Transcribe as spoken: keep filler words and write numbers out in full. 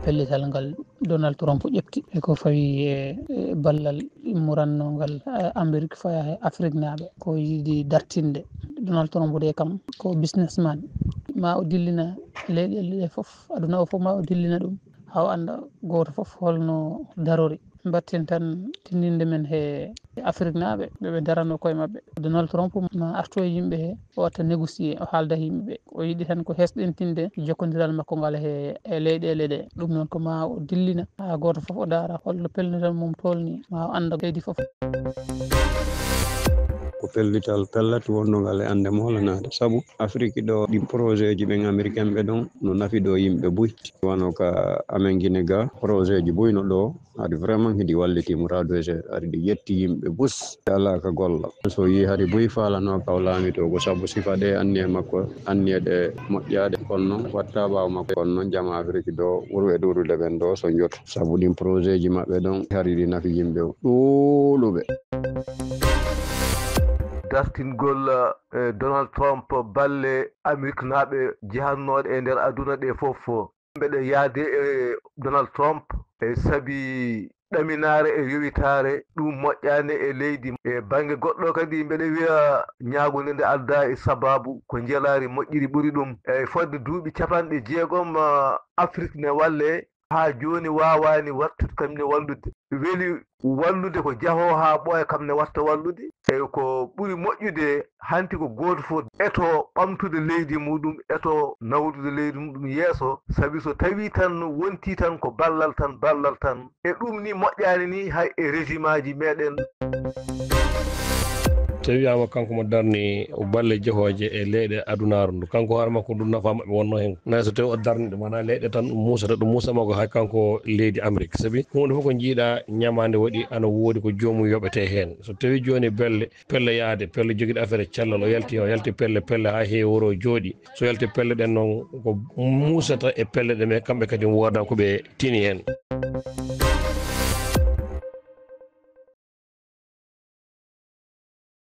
Pellital ngal Donald Trump ƴetti e ko fawi e e ballal immorannongal e Amérique faya e Afriknaaɓe, ko yiɗi dartinde. Donald Trump de kam ko businessman, ma o dillina leyɗeele ɗe fof, aduna o fof ma o dillina ɗum, haa o annda gooto fof holno darori. Mbatten tan tindinde men he Afriknaaɓe, ɓe ɓe darano koye maɓɓe. Donald Trump ma artu e yimɓe he, o watta négocier, o haalda e yimɓe ɓe. O yiɗi tan ko hesɗintinde jokkondiral makko ngal he e leyɗeele ɗe. Ɗum noon ko ma o dillina, haa gooto fof o ndaara holno pellital mum tolni, ma o annda leydi fof. Ko pellital pellat wonndogal e annde moolanaade. Sabu Afiriki ɗo, ɗin projet ji ɓen Americain ɓe ɗon no nafi ɗo yimɓe buy. Wano ka amen Gine ga, projet ji buy no ɗo. Haade vraiment hiɗi walliti muraadu he seeɗa, haade ɗi ƴetti yimɓe bus, alaa ka golla. So yii haade buy faalano ka o laamito ko sabu sifa ɗe anniye makko, anniye ɗe moƴƴaaɗe, kono noon watta ɓaawo makko, kono noon jama Afiriki ɗo ɓuri e ɗuuɗude ɓen ɗo so njoto. Sabu ɗin projet ji maɓɓe ɗon haade ɗi nafi yimɓe ɗuuɗuɓe. Dartingol, eh, Donald Trump balle Ameriknaaɓe jehannooɗe e nder aduna ɗe fof. Mbeɗa yaade e Donald Trump e sabi ɗaminaare e yowitaare ɗum moƴƴaani e leydi. E bannge goɗɗo kadi mbeɗa wiya ñaagunde nde aldaa e sababu ko njelaari moƴƴiri ɓuri ɗum. E fodde duuɓi capanɗe jeegom, ah, Afrik ne walle haa jooni waawaani wattude kam ne wallude. Weli wallude ko jahoo haa ɓooya kam ne watta wallude. E ko ɓuri moƴƴude hanti ko gooto fof eto ɓamtude leydi muɗum, eto nawdude leydi muɗum yeeso, sabi so tawi tan wonti tan ko ballal tan, ballal tan. E ɗum ni moƴƴaani ni hay e régime aji meɗen. Tawi wiyaama kanko mo darni balle jehooje e leyɗe adunaaru ndu, kanko hoore makko ndu nafa maɓɓe wonno heen. Nayi so tawi o darni ɗum, wonaa leyɗe tan ɗum muusata, ɗum muusa makko hay kanko leydi Amérique. Sabi huunde fof ko njiiɗa ñamaande waɗi ana woodi ko joomum yoɓete heen. So tawi jooni belle, pelle yaade, pelle jogiiɗo affaire e cellal, o yalti, o yalti pelle, pelle haa heewi wuro o jooɗi. So yalti pelle ɗen noon, ko muusata e pelle ɗe, mais kamɓe kadi wooda ko ɓe tini heen.